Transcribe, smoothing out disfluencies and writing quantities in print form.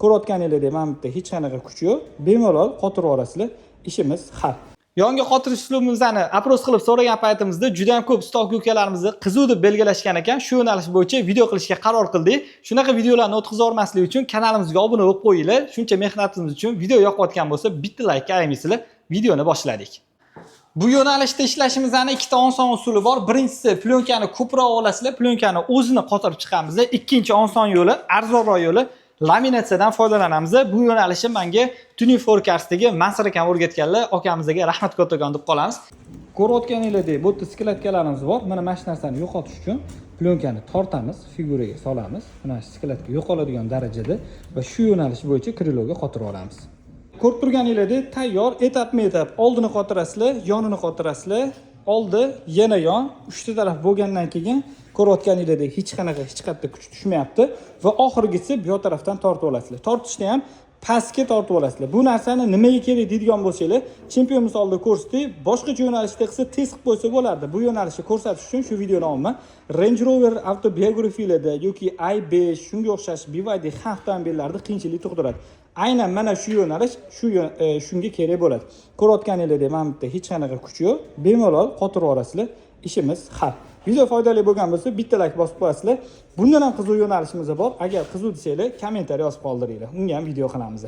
Ko'rayotganingizdek, mana bu yerda hech qanaqa kuch yo'q. Bemalol qotirib yuborasizlar. Ishimiz hal. Yonga qotirish uslubimizni опрос qilib so'ragan paytimizda juda ham ko'p usta ukalarimizni qiziq deb belgilashgan ekan. Shu yo'nalish bo'yicha video qilishga qaror qildik. Shunaqa videolarni o'tkazib yubormaslik uchun kanalimizga obuna bo'lib qo'yinglar. Shuncha mehnatimiz uchun video yoqayotgan bo'lsa, bitta layk ayamaysizlar. Videoni boshladik. Bu yo'nalishda ishlashimizni ikkita oson usuli bor. Birinchisi, plyonkani ko'proq olasizlar, plyonkani o'zini qotirib chiqamiz. Ikkinchi oson yo'li, arzonroq yo'li, laminatsiyadan foydalanamiz. Bu yo'nalishni menga Tuning Forecarsdagi Mansur akam o'rgatganlar, akamizga rahmat kattakon deb qolamiz. Ko'rayotganingizdek, bu yerda складка larimiz bor. Mana shu narsani yo'qotish uchun plyonkani tortamiz, figuraga solamiz. Mana shu складка yo'qoladigan darajada va shu yo'nalish bo'yicha крыло ga qotirib olamiz. Ko'rib turganingizdek, tayyor. Etapma-etap oldini qotirasizlar, yonini qotirasizlar, oldi, yana yon, uchta taraf bo'lgandan keyin ko'rayotganingizdek, hech qanaqa, hech qayerda kuch tushmayapti va oxirgisi bu yoq tarafdan tortib olasizlar. Tortishni ham pastga tortib olasizlar. Bu narsani nimaga kerak deydigan bo'lsanglar, chempion misolida ko'rsatdik. Boshqacha yo'nalishda qilsa, tez qilib qo'ysa bo'lardi. Bu yo'nalishni ko'rsatish uchun shu videoni olman. Range Rover avtobiografiyalarda yoki i5, shunga o'xshash BYD avtomobillarda qiyinchilik tug'diradi. Aynan mana shu yo'nalish shunga kerak bo'ladi. Ko'rayotganingizdek, mana bu yerda hech qanaqa kuch yo'q. Bemalol qotirib yuborasizlar. Ishimiz hal. Video foydali bo'lgan bo'lsa, bitta layk bosib qo'yasizlar. Bundan ham qiziq yo'nalishimiz bor. Agar qiziq desanglar, kommentariy yozib qoldiringlar. Unga ham video qilamiz.